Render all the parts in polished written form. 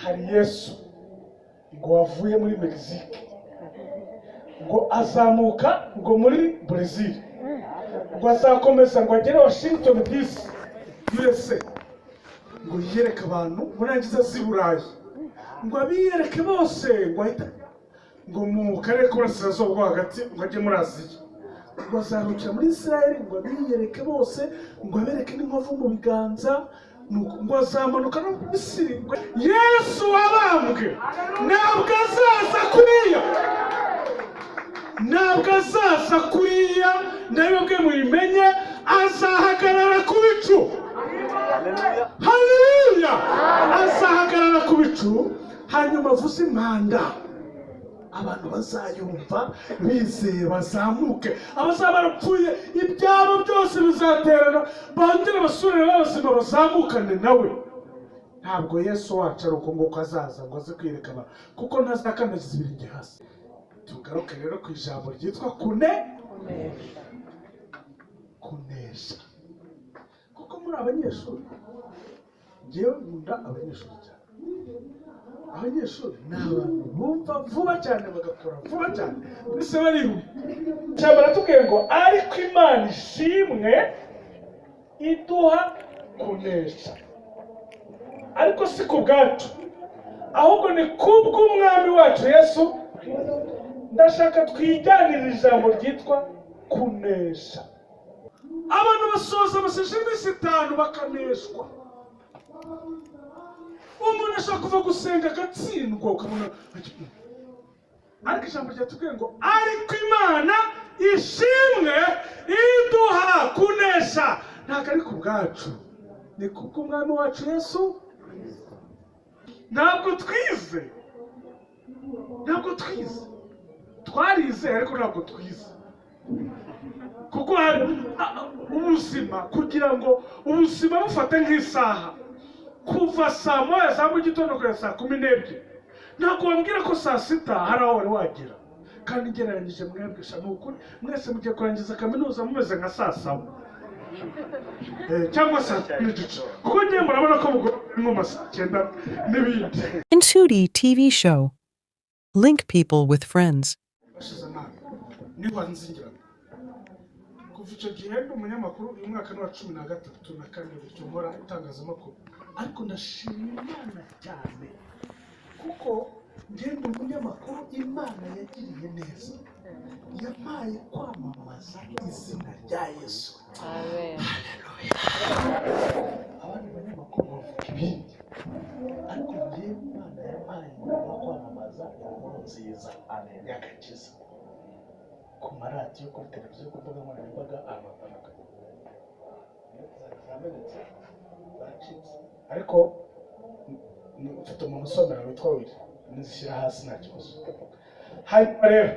Hari Yesu ngo wavuye muri Mexique, ngo azamuka ngo muri Brazil, ngo azakomeza ngo agere Washington DC, USA, ngo yiyereke abantu, ngo narangiza azi i Burayi, ngo abiyereke bose, ngo ahita ngo mu karere k'uburasirazuba bwo hagati, ngo ajye muri Aziya, ngo azarukira muri Israel, ngo abiyereke bose, ngo abereke n'inkovu mu biganza, nuko ngo azamanuka no mu Misiri. Yesu wabambwe ntabwo azaza kuriya, ntabwo azaza kuriya, ndabibabwiye mubimenye, azahagarara ku bicu. Haleluya! Azahagarara ku bicu, hanyuma avuze impanda, abantu bazayumva bizeye bazamuke. Abazaba barapfuye ibyabo byose bizaterana, bongere basubire babazima, bazamukane nawe. Ntabwo Yesu wacu ari uko nguko azaza ngo aze kwiyereka abantu, kuko ntazakandagiza ibirenge hasi. Tugaruke rero ku ijambo ryitwa kunesha, kuko muri abanyeshuri, ngewe nkunda abanyeshuri cyane. Abanyeshuri ni abantu bumva vuba cyane, bagakora vuba cyane, mbese barihuta. Ijambo baratubwiye ngo: "Ariko Imana ishimwe iduha kunesha, ariko si ku bwacu, ahubwo ni kubw'Umwami wacu Yesu." Ndashaka twijyanire ijambo ryitwa kunesha. Abantu basoza amasengesho y'iminsi 5 bakaneshwa. Umuntu ashobora kuva gusenga agatsindwa, ukabona. Ariko ijambo ryatubwiye ngo: "Ariko Imana ishimwe iduha kunesha, ntabwo ari ku bwacu, ni kubw'Umwami wacu Yesu." Ntabwo twize, ntabwo twize. Twarize ariko ntabwo twize, kuko hari ubuzima, kugira ngo ubuzima bufate nk'isaha kuva saa 1 za mu gitondo kugeza saa 12, ntabwo wambwira ko saa 6 hari aho wari wagera. Kandi ngereranyije mwebwe sha, ni ukuri mwese mugiye kurangiza kaminuza mumeze nka saa 7 cyangwa saa 3 n'igice, kuko ngiye murabona ko mugomba nko ma saa 9 n'ibindi. Inshuti TV show. Link people with friends. Bashize amanga niba nzingira. Kuva icyo gihe ndi umunyamakuru, uyu mwaka ni uwa 13 na kane gutyo nkora itangazamakuru. Ariko ndashima Imana cyane, kuko ngenda umunyamakuru Imana yagiriye neza, yampaye kwamamaza izina rya Yesu. Abandi banyamakuru bavuga ibindi, ariko njyewe Imana yampaye umurimo wo kwamamaza inkuru nziza y'agakiza ku maradiyo, kuri televiziyo, ku mbuga nkoranyambaga, ahantu hatandukanye. Zamenetse, zacitse, ariko mfite umuntu usomera witwa Wili, nizishyira hasi nta kibazo. Hanyuma rero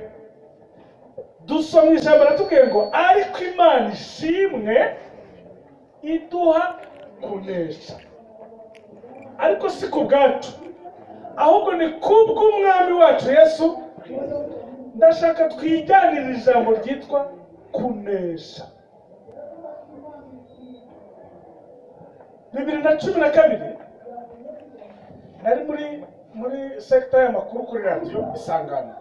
dusomye ijambo ratubwiye ngo: "Ariko Imana ishimwe iduha kunesha, ariko si ku bwacu, ahubwo ni kubw'Umwami wacu Yesu." Ndashaka twijyanire ijambo ryitwa kunesha. 2012 nari muri secteur y'amakuru kuri Radiyo Isangano.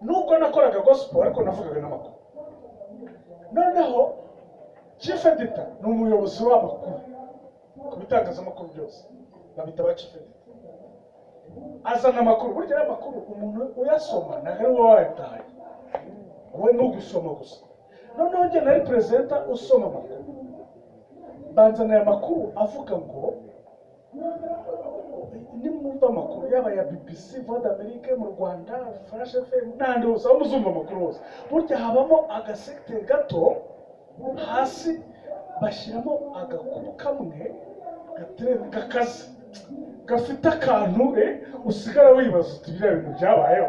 Nubwo nakoraga gospel, ariko navugaga n'amakuru. Noneho chief editor ni umuyobozi w'amakuru ku bitangazamakuru byose, babita ba chief editor. Azana amakuru. Burya aya makuru umuntu uyasoma ntabwo ari wowe wayataye, wowe ni ugusoma gusa. Noneho njye nari presenter usoma amakuru, banzaniye amakuru avuga ngo, nimwumva amakuru yaba ya BBC, Voix d'Amérique mu Rwanda, Flash FM n'ahandi hose aho muzumva amakuru hose, burya habamo agasegiteri gato hasi bashyiramo agakuru kamwe gakaze, gafite akantu usigara wibaza uti: "Biriya bintu byabayeho?"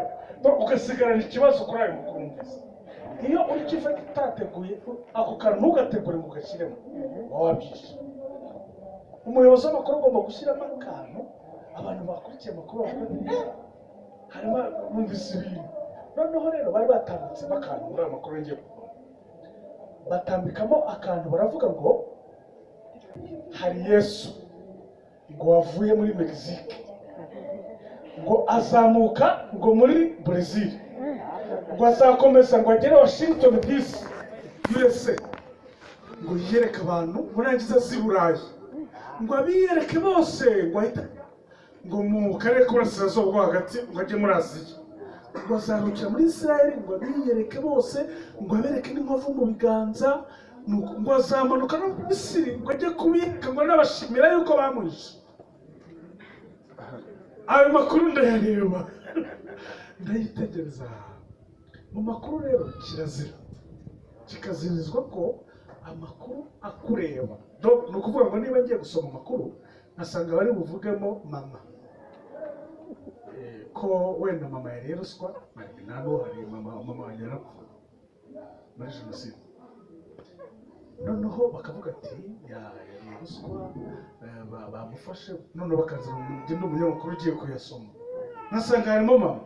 Ugasigarana ikibazo kuri ayo makuru wumvise. Iyo uri chief utateguye ako kantu, ntugategure ngo ugashyiremo, uba wabyishe. Umuyobozi w'amakuru agomba gushyiramo akantu abantu bakurikiye amakuru bavuga ati: "Eh, harimo bumvise ibintu." Noneho rero bari batambitsemo akantu muri ayo makuru ngiye kuvuga, batambikamo akantu baravuga ngo hari Yesu Ngo wavuye muri Mexique, ngo azamuka ngo muri Brazil, ngo azakomeza ngo agere Washington DC, USA, ngo yiyereke abantu, ngo narangiza azi i Burayi, ngo abiyereke bose, ngo ahita ngo mu karere k'uburasirazuba bwo hagati, ngo ajye muri Aziya, ngo azarukira muri Israel, ngo abiyereke bose, ngo abereke n'inkovu mu biganza. Nuko ngo azamanuka no mu Misiri, ngo ajye kubiyereka, ngo anabashimira yuko bamuhishe. Ayo makuru ndayareba, ndayitegereza. Mu makuru rero kirazira kikazirizwa ko amakuru akureba. Ni ukuvuga ngo niba ngiye gusoma amakuru nkasanga bari buvugemo mama, ko wenda mama yariye ruswa, nta n'uhari, mama wanjye yarapfuye muri jenoside, noneho bakavuga ati yariye ruswa, bamufashe, noneho bakazana ngende umunyamakuru ugiye kuyasoma, nkasanga harimo mama,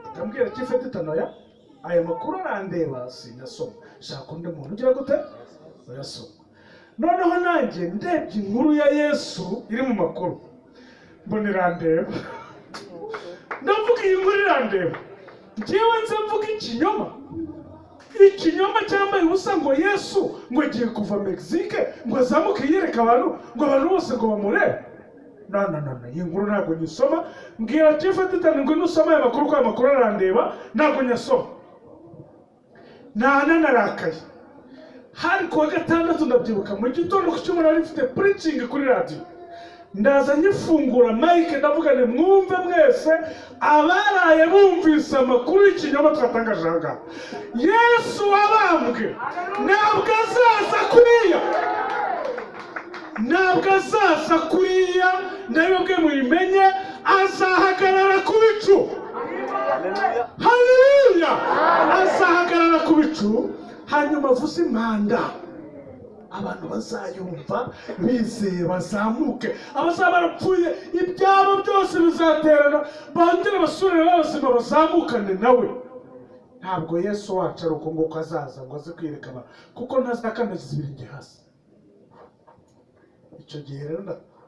akambwira chief editor: "Oya, aya makuru arandeba, sinyasoma, shaka undi muntu ugira gute uyasoma." Noneho nanjye ndebye inkuru ya Yesu iri mu makuru, mbona irandeba, ndavuga: "Iyi nkuru irandeba. Njyewe nze mvuga ikinyoma, ikinyoma cyambaye ubusa, ngo Yesu ngo agiye kuva Mexique, ngo azamuke yereka abantu, ngo abantu bose ngo bamurebe? No, no, no, no, iyi nkuru ntabwo nyisoma." Mbwira chief editor ngo nusoma aya makuru, ko aya makuru arandeba, ntabwo nyasoma. Ntananarakaye. Hari kuwa gatandatu, ndabyibuka, mu gitondo ku cyumweru nari mfite preaching kuri radiyo. Ndaza nyifungura mike, ndavuga nti: "Mwumve mwese abaraye bumvise amakuru y'ikinyoma twatangaje aha ngaha, Yesu wabambwe ntabwo azaza kuriya, ntabwo azaza kuriya. Ndabibabwiye mubimenye, azahagarara ku bicu." Haleluya! Azahagarara ku bicu, hanyuma avuze impanda, abantu bazayumva bizeye bazamuke. Abazaba barapfuye, ibyabo byose bizaterana, bongere basubire babazima, bazamukane nawe. Ntabwo Yesu wacu ari uko nguko azaza ngo aze kwiyereka abantu, kuko ntazakandagiza ibirenge hasi. Icyo gihe rero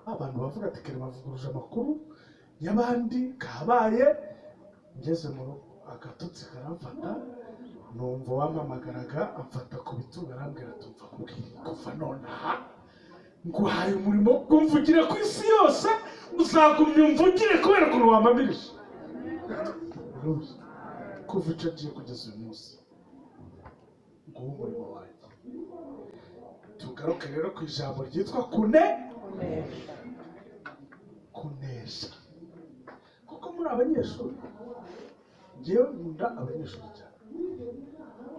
abantu bavuga ati: "Kare bavuguruje amakuru y'abandi, kabaye." Ngeze mu rugo agatotsi karamfata, numva uwampamagaraga amfata ku bitugu, arambwira ati: "Umva nkubwire, kuva nonaha nguhaye umurimo wo kumvugira ku isi yose, uzagumya umvugire kubera ukuntu wampamirije." Kuva icyo gihe kugeza uyu munsi, nguwo umurimo wanjye. Tugaruke rero ku ijambo ryitwa kunesha, kuko muri abanyeshuri, ngewe nkunda abanyeshuri cyane.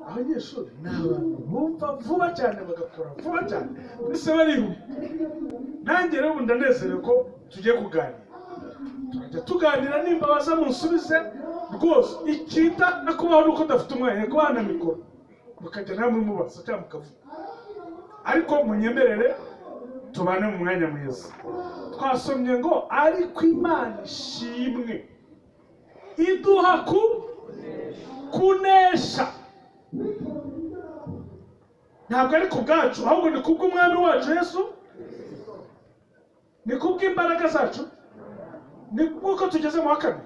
Abanyeshuri ni abantu bumva vuba cyane, bagakora vuba cyane, mbese barihuta. Nanjye rero ubu ndanezerewe ko tugiye kuganira. Turajya tuganira, nimba baza munsubize rwose. Icyita no kubaho nuko udafite umwanya kubaha na mikoro, mukajya namwe mubaza cyangwa mukavuga, ariko munyemerere tubane mu mwanya mwiza. Twasomye ngo: "Ariko Imana ishimwe iduha ku kunesha, ntabwo ari ku bwacu, ahubwo ni kubw'Umwami wacu Yesu." Ni kubw'imbaraga zacu? Ni kuko tugeze mu wa kane?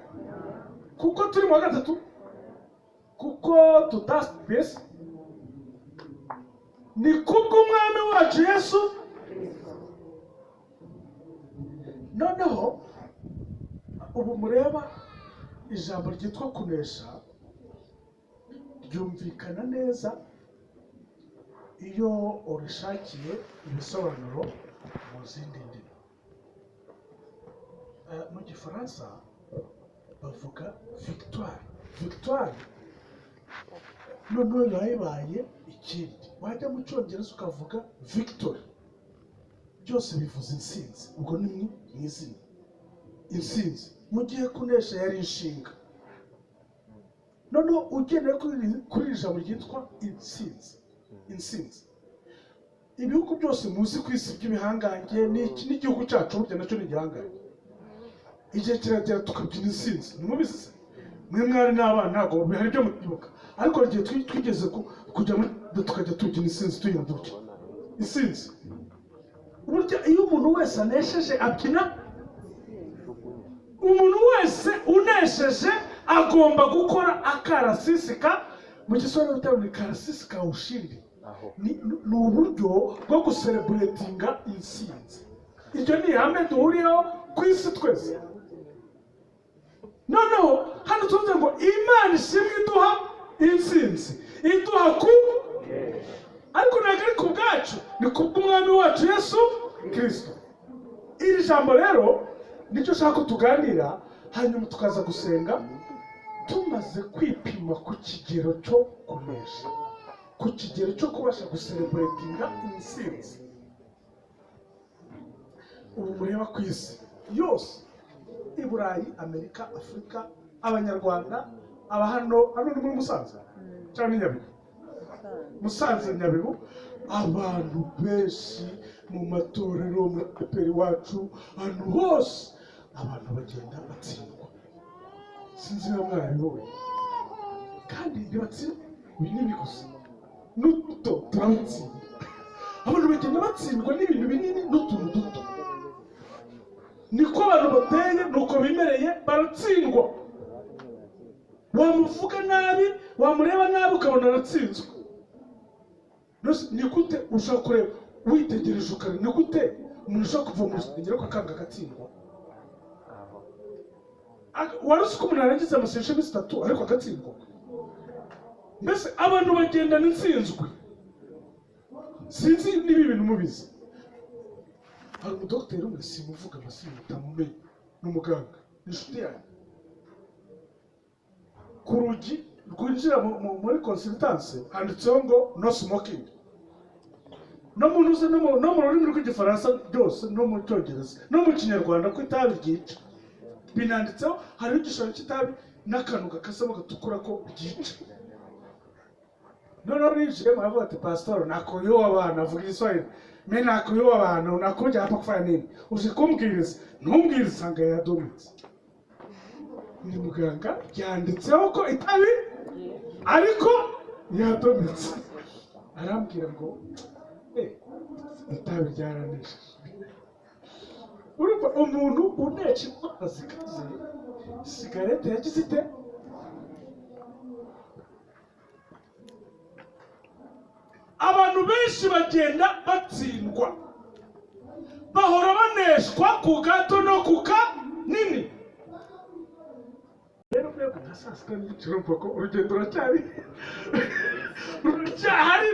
Kuko turi mu wa gatatu? Kuko tutasi? Ni kubw'Umwami wacu Yesu. Noneho ubu mureba ijambo ryitwa kunesha ryumvikana neza iyo urishakiye ibisobanuro mu zindi ndimi. Mu Gifaransa bavuga victoire. Victoire noneho biba bibaye ikindi. Wajya mu Cyongereza ukavuga victory, byose bivuze intsinzi. Ubwo ni mu izina intsinzi, mu gihe kunesha yari inshinga. Noneho ugendeye kuri iri jambo ryitwa intsinzi, intsinzi, ibihugu byose muzi ku isi by'ibihangange n'igihugu cyacu burya nacyo ni igihangange, igihe kiragera tukabyina intsinzi. Ntimubizi se? Mwe mwari n'abana, ntabwo hari ibyo mutibuka, ariko hari igihe twigeze kujya muri tukajya tubyina intsinzi, tuyindukira intsinzi. Burya iyo umuntu wese anesheje abyina. Umuntu wese unesheje agomba gukora akarasisi ka, mu Giswahili bita ni karasisi ka ushindi. Ni uburyo bwo gucelebratinga intsinzi. Iryo ni ihame duhuriyeho ku isi twese. Noneho hano tuvuze ngo Imana ishimwe iduha intsinzi, iduha ku, ariko ntabwo ari ku bwacu, ni ku bw'Umwami wacu Yesu Kirisito. Iri jambo rero nicyo ushaka ko tuganira, hanyuma tukaza gusenga tumaze kwipima ku kigero cyo kunesha, ku kigero cyo kubasha gucelebratinga intsinzi. Ubu mureba ku isi yose, i Burayi, Amerika, Afurika, Abanyarwanda aba hano. Hano ni muri Musanze cyangwa ni Nyabihu? Musanze, Nyabihu. Abantu benshi mu matorero, muri ADEPR iwacu, ahantu hose abantu bagenda batsindwa. Sinzi niba mwarabibonye. Kandi ntibatsindwa binini gusa, n'uduto turabatsinda. Abantu bagenda batsindwa n'ibintu binini n'utuntu duto. Niko abantu bateye, nuko bimereye, baratsindwa. Wamuvuga nabi, wamureba nabi, ukabona aratsinzwe. Ni gute ushobora kureba, witegereje ukareba, ni gute umuntu ushobora kuva mu rusengero akanga agatsindwa? Wari uzi ko umuntu arangiza amasengesho y'iminsi 3 ariko agatsindwa? Mbese abantu bagendana intsinzwe. Sinzi niba ibintu mubizi. Hari umudogiteri umwe, simuvuga amazina mutamumenye, ni umuganga, ni inshuti yanjye. Ku rugi rwinjira muri consultance handitseho ngo "No smoking", no mu ntuze, no mu rurimi rw'Igifaransa byose, no mu Cyongereza, no mu Kinyarwanda, ko itabi ryica binanditseho. Hariho igishushanyo cy'itabi n'akantu gakasemo gatukura ko ryica. Noneho ninjiyemo, aravuga ati: "Pastor, nakuyua abantu." Avuga Igiswahili: "Mimi nakuyua abantu, unakuja hapa kufanya nini? Uzi kumbwiriza ntumbwirize." Nsanga yadometse. Ni muganga, yanditseho ko itabi, ariko yadometse. Arambwira ngo: "Itabi ryaranesheje." Urumva umuntu unesha indwara zikaze, sigarete yagize ite? Abantu benshi bagenda batsindwa, bahora baneshwa ku gato no ku kanini. Rero mwebwe nka saa 6:30, urumva ko urugendo ruracyahari.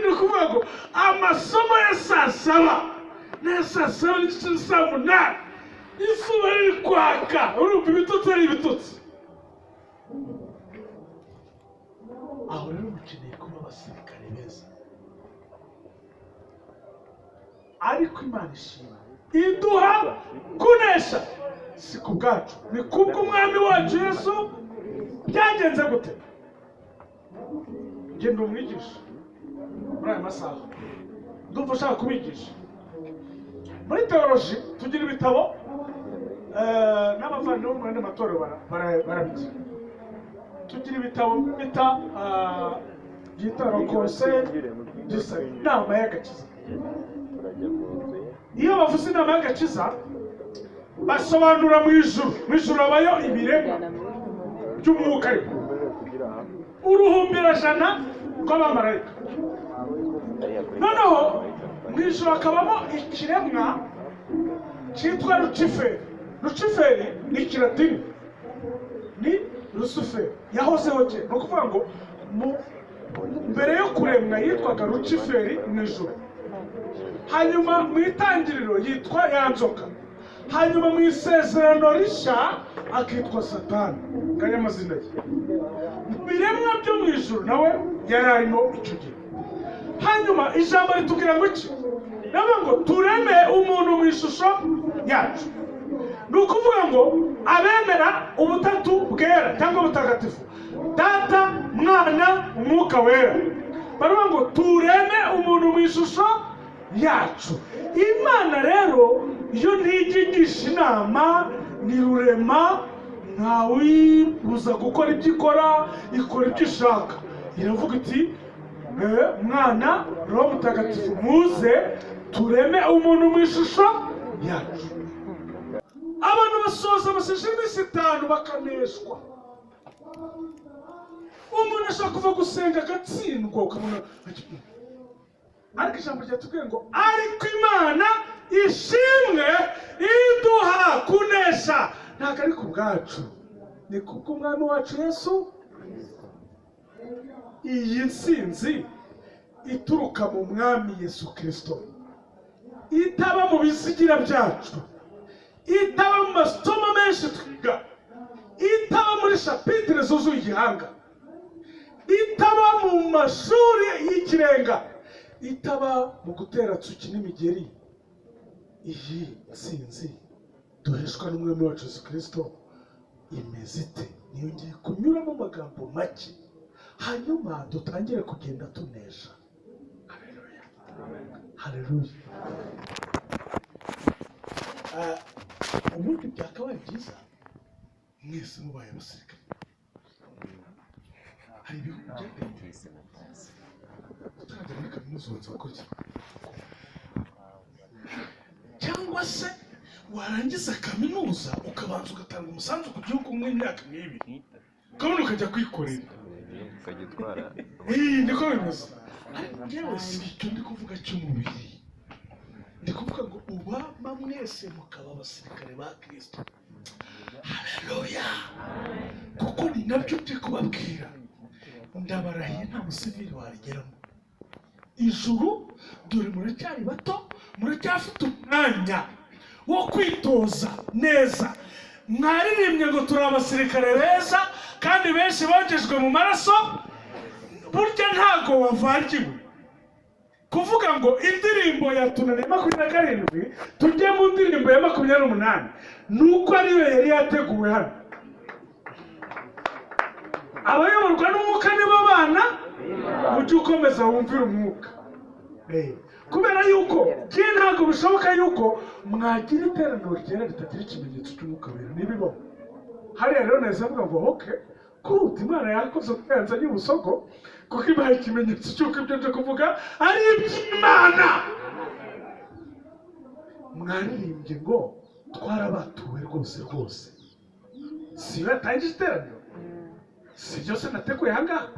Ni ukuvuga ngo amasomo ya saa 7 n'aya saa 7:30, saa 8, izuba riri kwaka, urumva ibitotsi ari ibitotsi. Aho rero mukeneye kuba abasirikare beza. Ariko Imana ishima iduha kunesha, si ku bwacu, ni kubw'Umwami wacu Yesu. Byagenze gute? Genda umwigisha muri aya masaha, ndumva ushaka kubigisha. Muri théologie tugira ibitabo, n'abavandimwe bo mu yandi matorero barabigira. Tugira ibitabo bita byita le Conseil du Salut, inama y'agakiza. Iyo bavuze inama y'agakiza, basobanura mu ijuru. Mu ijuru habayo ibiremwa by'umwuka, ariko uruhumbirajana rw'abamarayika. Noneho mu ijuru hakabamo ikiremwa cyitwa Luciferi. Luciferi ni Ikilatini, ni Rusuferi yahozeho kera. Ni ukuvuga ngo mbere yo kuremwa yitwaga Luciferi mu ijuru. Hanyuma mu Itangiriro yitwa ya nzoka, hanyuma mu Isezerano Rishya akitwa Satani. Ngaya amazina ye. Mu biremwa byo mu ijuru nawe yari arimo icyo gihe. Hanyuma ijambo ritubwira ngo iki? Navuga ngo tureme umuntu mu ishusho yacu. Ni ukuvuga ngo abemera ubutatu bwera cyangwa butagatifu, Data, Mwana, Umwuka Wera, baravuga ngo tureme umuntu mu ishusho yacu. Imana rero iyo ntijya igisha inama, ni rurema, ntawibuza gukora ibyo ikora, ikora ibyo ishaka. Iravuga iti: "Mwana, Roho Mutagatifu, muze tureme umuntu mu ishusho yacu." Abantu basoza amasengesho y'iminsi 5 bakaneshwa. Umuntu ashobora kuva gusenga agatsindwa, ukabona. Ariko ijambo ryatubwiye ngo: "Ariko Imana ishimwe iduha kunesha." Ntabwo ari ku bwacu, ni kubw'Umwami wacu Yesu. Iyi nsinzi ituruka mu Mwami Yesu Kirisito, itaba mu bizigira byacu, itaba mu masomo menshi twiga, itaba muri chapitre zuzuye igihanga, itaba mu mashuri y'ikirenga, itaba mu gutera tsuki n'imigeri, iyi nsinzi duheshwa n'Umwami wacu Yesu Kirisito imeze ite? Niyo ngiye kunyuramo amagambo make, hanyuma dutangire kugenda tunesha. Haleluya, haleluya! Ubundi byakabaye byiza mwese mubaye abasirikare. Hari ibihugu byateye imbere, utarajya muri kaminuza ubanza gukora iki, cyangwa se warangiza kaminuza ukabanza ugatanga umusanzu ku gihugu nk'imyaka nk'ibiri, ukabona ukajya kwikorera. Ukajya utwara. Iyi niko bimeze, ariko njyewe si icyo ndi kuvuga cy'umubiri. Ndi kuvuga ngo ubama mwese mukaba abasirikare ba Kirisito. Haleluya! Kuko ni nabyo ndi kubabwira. Ndabarahiye, nta musivili warigeramo ijuru. Dore muracyari bato, muracyafite umwanya wo kwitoza neza. Mwaririmbye ngo turi abasirikare beza kandi benshi bogejwe mu maraso. Burya ntago wavangiwe kuvuga ngo indirimbo ya tunaniye 27, tujye mu ndirimbo ya 28, ni uko ariyo yari yateguwe hano. Abayoborwa n'Umwuka nibo bana. Ujye ukomeza wumvire Umwuka. Kubera yuko njye ntabwo bishoboka yuko mwagira iteraniro ryera ritagira ikimenyetso cy'Umwuka Wera, ntibibaho. Hariya rero nahise avuga ngo okay, kuruta Imana yakoze ko yanzanye ubusogo, kuko ibaye ikimenyetso cy'uko ibyo nje kuvuga ari iby'Imana. Mwaririmbye ngo twarabatuwe rwose rwose. Si yo yatangije iteraniro? Si byose nateguye ahangaha?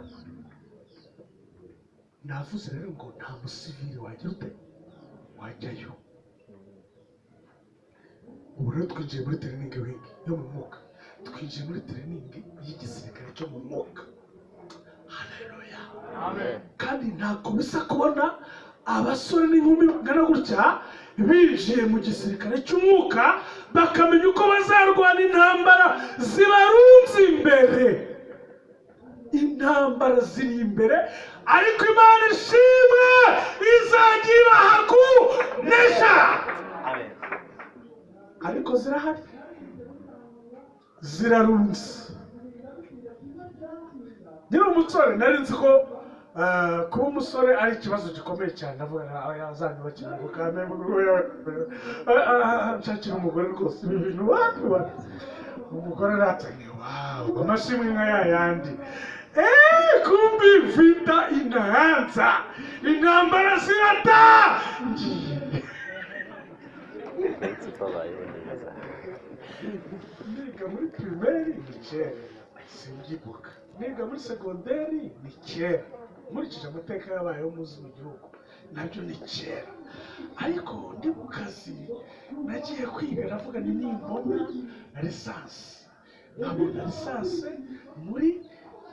Navuze rero ngo nta musivili wagira ute wajyayo. Ubu rero twinjiye muri training wing yo mu mwuka, twinjiye muri training y'igisirikare cyo mu mwuka. Haleluya! Kandi ntabwo bisa kubona abasore n'inkumi bangana gutya binjiye mu gisirikare cy'umwuka, bakamenya uko bazarwana intambara zibarunze imbere. Intambara ziri imbere, ariko Imana ishimwe izajya ibaha kunesha. Ariko zirahari, zirarunze. Nkiri umusore nari nzi ko kuba umusore ari ikibazo gikomeye cyane. Ndavuga yazanyubakira ngo kame nshakira umugore rwose. Ibi bintu wapi wapi! Umugore aratanye, wow, amashimwe nka ya yandi. Kumbi vita inaanza, intambara ziratangiye. Uretse ko abayeho neza. Niga muri primaire ni kera, simbyibuka. Niga muri segonderi ni kera. Nkurikije amateka yabayeho muzi mu gihugu, nabyo ni kera. Ariko ndi mu kazi, nagiye kwiga, ndavuga ni nimbona licence, nkabona licence muri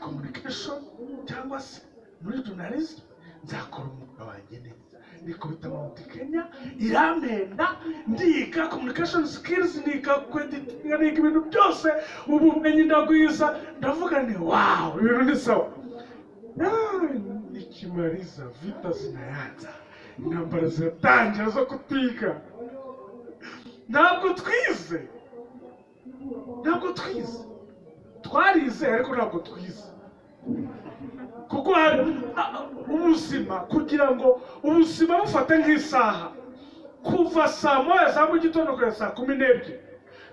communication cyangwa se muri journalism, nzakora umwuga wanjye neza. Nikubita Mount Kenya irampenda, ndiga communication skills, niga kweditinga, niga ibintu byose, ubumenyi ndagwiza. Ndavuga ni wow, ibintu ni sawa. Nikimaliza, vita zinaanza, intambara ziratangira zo kutiga. Ntabwo twize, ntabwo twize. Twarize ariko ntabwo twize, kuko hari ubuzima. Kugira ngo ubuzima bufate nk'isaha, kuva saa 1 za mu gitondo kugeza saa 12,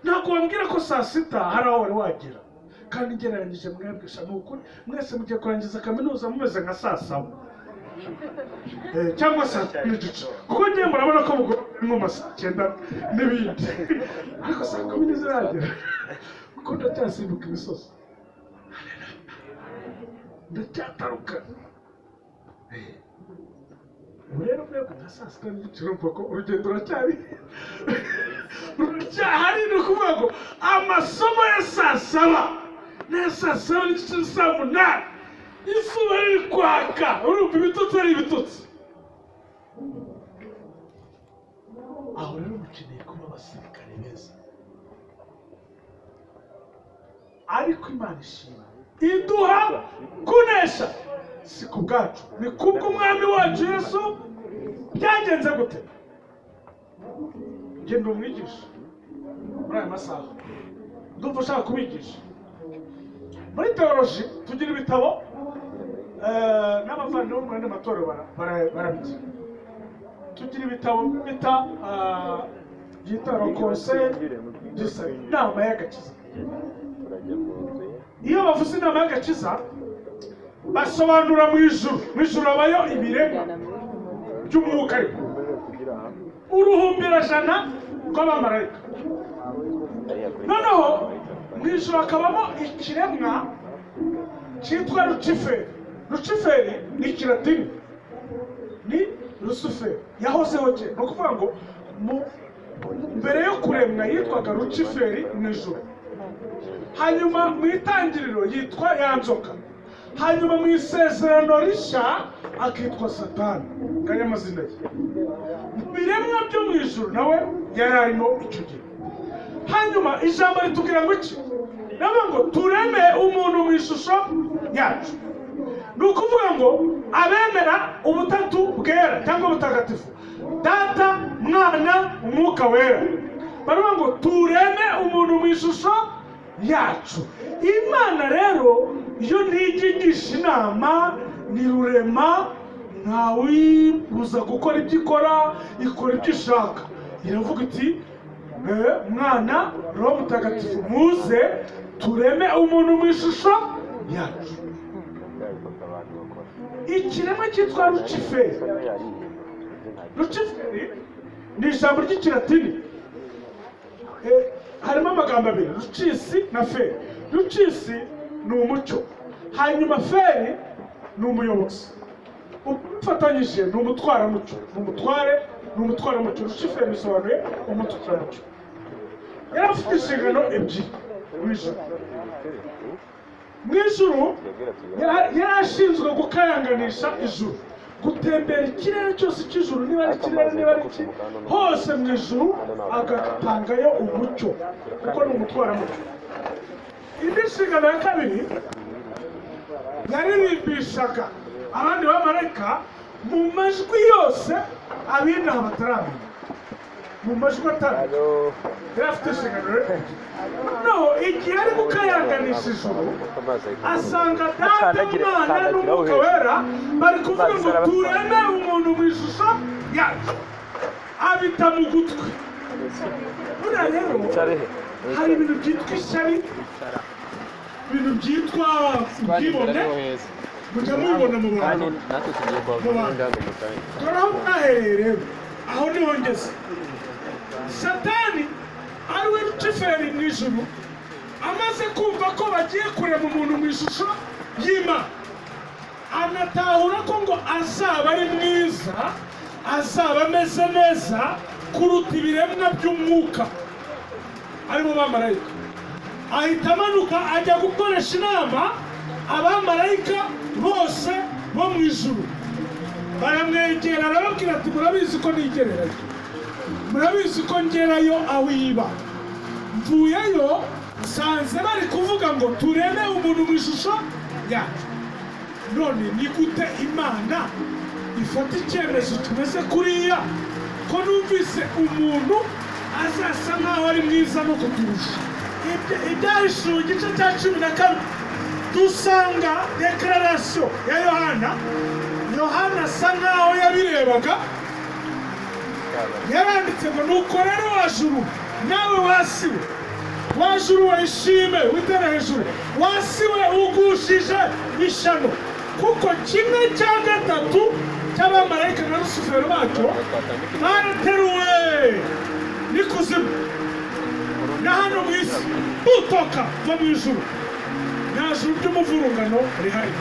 ntabwo wambwira ko saa 6 hari aho wari wagera. Kandi ngereranyije mwebwe sha, ni ukuri mwese mugiye kurangiza kaminuza mumeze nka saa 7 cyangwa saa 3:30, kuko ngiye murabona ko mugomba. Nko mu 9:00 n'ibindi, ariko 10:00 ntiziragera, kuko ndacyasimbuka imisozi, ndacyataruka. Ubu rero mwebwe nka 6:30 urumva ko urugendo ruracyahari. Ni ukuvuga ngo amasomo ya 7:00 n'aya 7:30, 8:00, izuba riri kwaka, urumva ibitotsi ari ibitotsi. Aho rero mukeneye kuba abasirikare beza. Ariko Imana ishima iduha kunesha, si ku bwacu, ni kubw'Umwami wacu Yesu. Byagenze gute? Genda umwigisha muri aya masaha, ndumva ushaka kubigisha. Muri théologie tugira ibitabo, n'abavandimwe bo mu yandi matorero barabigira. Tugira ibitabo bita byita le Conseil du Salut, inama y'agakiza. Turajya mu nzu ye. Iyo bavuze inama y'agakiza, basobanura mu ijuru. Mu ijuru habayo ibiremwa by'umwuka, ariko uruhumbirajana rw'abamarayika. Hariya kuri Noneho mu ijuru hakabamo ikiremwa cyitwa Luciferi. Luciferi ni Ikilatini, ni Rusuferi yahozeho kera. Ni ukuvuga ngo mbere yo kuremwa yitwaga Luciferi mu ijuru, hanyuma mu Itangiriro yitwa ya nzoka, hanyuma mu Isezerano Rishya akitwa Satani. Ngaya amazina ye. Mu biremwa byo mu ijuru nawe yari arimo icyo gihe. Hanyuma ijambo ritubwira ngo iki? Navuga ngo tureme umuntu mu ishusho yacu. Ni ukuvuga ngo abemera ubutatu bwera cyangwa butagatifu, Data, Mwana, Umwuka Wera, baravuga ngo tureme umuntu mu ishusho yacu. Imana rero iyo ntijya igisha inama, ni rurema, ntawibuza gukora ibyo ikora, ikora ibyo ishaka. Iravuga iti: "Mwana, Roho Mutagatifu, muze tureme umuntu mu ishusho yacu." Bya bikorwa abantu bakora. Ikiremwa cyitwa Luciferi. Luciferi ni ijambo ry'Ikilatini, harimo amagambo abiri, lucis na fer. Lucis ni umucyo, hanyuma feri ni umuyobozi. Ufatanyije ni umutwaramucyo, ni umutware, ni umutwaramucyo. Luciferi bisobanuye umutwaramucyo. Yari afite inshingano ebyiri mu ijuru. Mu ijuru yari ashinzwe gukayanganisha ijuru, gutembera ikirere cyose cy'ijuru, niba ari ikirere, niba ari iki, hose mu ijuru agatangayo umucyo, kuko ni umutwaramucyo. Indi nshingano ya kabiri, yaririmbishaga abandi bamarayika mu majwi yose abinaha bataramenya, mu majwi atandukanye. Yari afite inshingano rero ebyiri. No igihe ari gukayanganisha ijuru, asanga Data, Mwana n'Umwuka Wera bari kuvuga ngo tureme umuntu mu ishusho yacu, abita mu gutwi. Buriya rero hari ibintu byitwa ishyari, ibintu byitwa ubwibone, mujya mubibona mu bantu. Natwe tugiye kwa Mu bantu. muganga mu kanya. Dore aho mwahereye rero, aho niho ngeze. Satani ari we Luciferi mu ijuru, amaze kumva ko bagiye kurema umuntu mu ishusho y'Imana, anatahura ko ngo azaba ari mwiza, azaba ameze neza kuruta ibiremwa by'umwuka aribo bamarayika, ahita amanuka ajya gukoresha inama abamarayika bose bo mu ijuru. Baramwegera, arababwira ati: "Murabizi ko nigererayo, murabizi ko ngerayo aho iba. Mvuyeyo nsanze bari kuvuga ngo tureme umuntu mu ishusho yacu. None ni gute Imana ifata icyemezo kimeze kuriya, ko numvise umuntu azasa nkaho ari mwiza no kuturusha?" Ibyahishuwe igice cya 12, dusanga déclaration ya Yohana. Yohana asa nkaho yabirebaga, yaranditse ngo: "Nuko rero wa juru nawe wa si we, wa juru we, ishime witere hejuru, wa si we, ugushije ishyano, kuko kimwe cya gatatu Cy'abamarayika na Rusufero bacyo Ntabwo twatambika barateruwe n'ikuzimu na hano mu isi, butoka va mu ijuru. Nta juru ry'umuvurungano rihari.